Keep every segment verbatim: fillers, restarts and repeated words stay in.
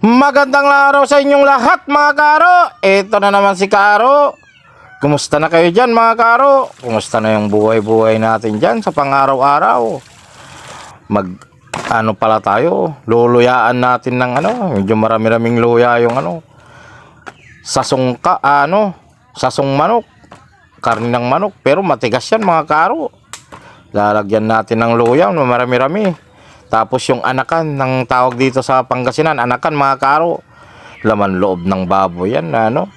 Magandang araw sa inyong lahat, mga kaaro. Ito na naman si Kaaro. Kumusta na kayo dyan, mga kaaro? Kumusta na yung buhay-buhay natin dyan sa pang-araw-araw? Mag, ano pala tayo, luluyaan natin ng ano, medyo marami-raming luya yung ano, sasong ka, ano, sasong manok, karne ng manok, pero matigas yan, mga kaaro. Lalagyan natin ng luya, no, marami-rami. Tapos yung anakan, ng tawag dito sa Pangasinan, anakan, mga kaaro. Laman loob ng baboy yan, na ano.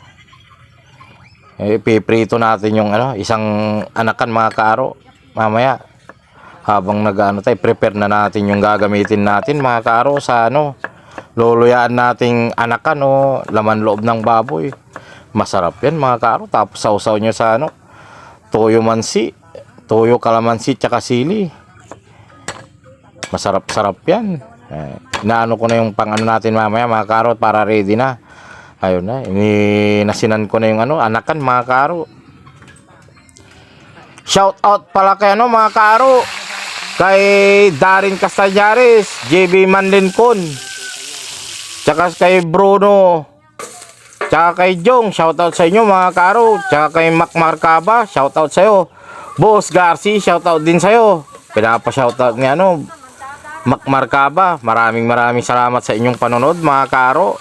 Eh, piprito natin yung ano, isang anakan, mga kaaro. Mamaya, habang nag-ano tayo, prepare na natin yung gagamitin natin, mga kaaro, sa ano, luluyaan nating anakan o laman loob ng baboy. Masarap yan, mga kaaro. Tapos sawsaw nyo sa ano, toyo mansi, toyo kalamansi, tsaka sili. Masarap-sarap yan. Eh, inaano ko na yung pang ano natin mamaya, mga kaaro, para ready na. Ayun na, inasinan ko na yung ano, anakan, mga kaaro. Shout out pala kay ano, mga kaaro, kay Darin Castañares, J B Manlincon, tsaka kay Bruno, tsaka kay Jong. Shout out sa inyo, mga kaaro, tsaka kay Mac Marcaba. Shout out sa'yo, Boss Garci. Shout out din sa'yo. Pinapa-shout out ni ano, Mac Marcaba. Maraming maraming salamat sa inyong panonood, mga kaaro.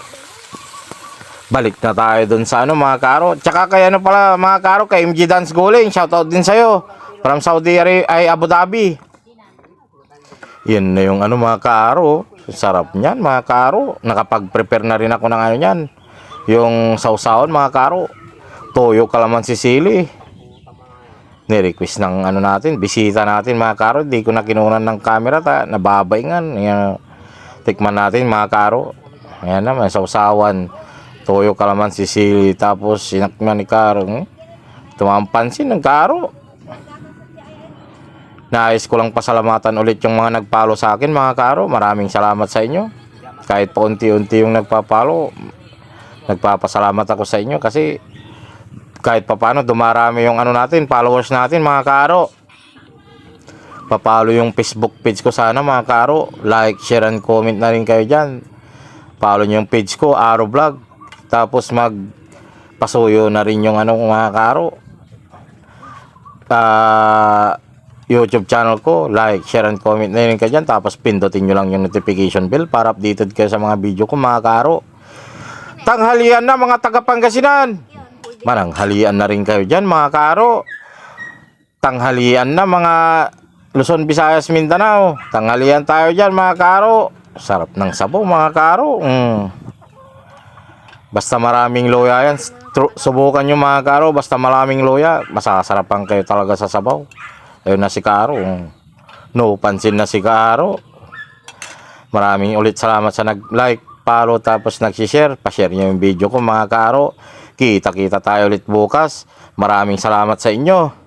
Balik na tayo dun sa ano, mga kaaro. Tsaka kay ano pala, mga kaaro, kay M G Dance Guling, shoutout din sa'yo. From Saudi Arabia, ay, Abu Dhabi. Yan na yung ano, mga kaaro. Sarap niyan, mga kaaro. Nakapag-prepare na rin ako ng ano niyan. Yung sawsawan, mga kaaro. Toyo, kalamansi, sili. Ni-request ng ano natin, bisita natin, mga kaaro. Di ko na kinunan ng camera ta nababaingan. Yan, tikman natin, mga kaaro. Ayan na, may sawsawan, toyo, kalamansi, sili, tapos sinakman ni Kaaro. Hmm? Tumampansin ng Kaaro. Nais ko lang pasalamatan ulit yung mga nag-follow sa akin, mga kaaro. Maraming salamat sa inyo. Kahit paunti-unti yung nagpa-follow, nagpapasalamat ako sa inyo kasi kahit papaano dumarami yung ano natin, followers natin, mga kaaro. Pa-follow yung Facebook page ko sana, mga kaaro. Like, share, and comment na rin kayo dyan. Follow nyo yung page ko, Aro Vlog. Tapos mag pasuyo na rin yung ano, mga kaaro. Ah, YouTube channel ko, like, share, and comment na rin kayo dyan. Tapos pindutin nyo lang yung notification bell para updated kayo sa mga video ko, mga kaaro. Tanghalian na, mga taga Pangasinan. Mananghalian na rin kayo dyan, mga kaaro. Tanghalian na, mga Luzon, Visayas, Mindanao. Tanghalian tayo dyan, mga kaaro. Sarap ng sabaw, mga kaaro. Mm. Basta maraming luya yan. Tru-, subukan nyo, mga kaaro. Basta maraming luya, masasarapan kayo talaga sa sabaw. Ayun na si Kaaro. Mm. No, pansin na si Kaaro. Maraming ulit salamat sa nag-like, follow, tapos nag-share. Pa-share nyo yung video ko, mga kaaro. Kita-kita tayo ulit bukas. Maraming salamat sa inyo.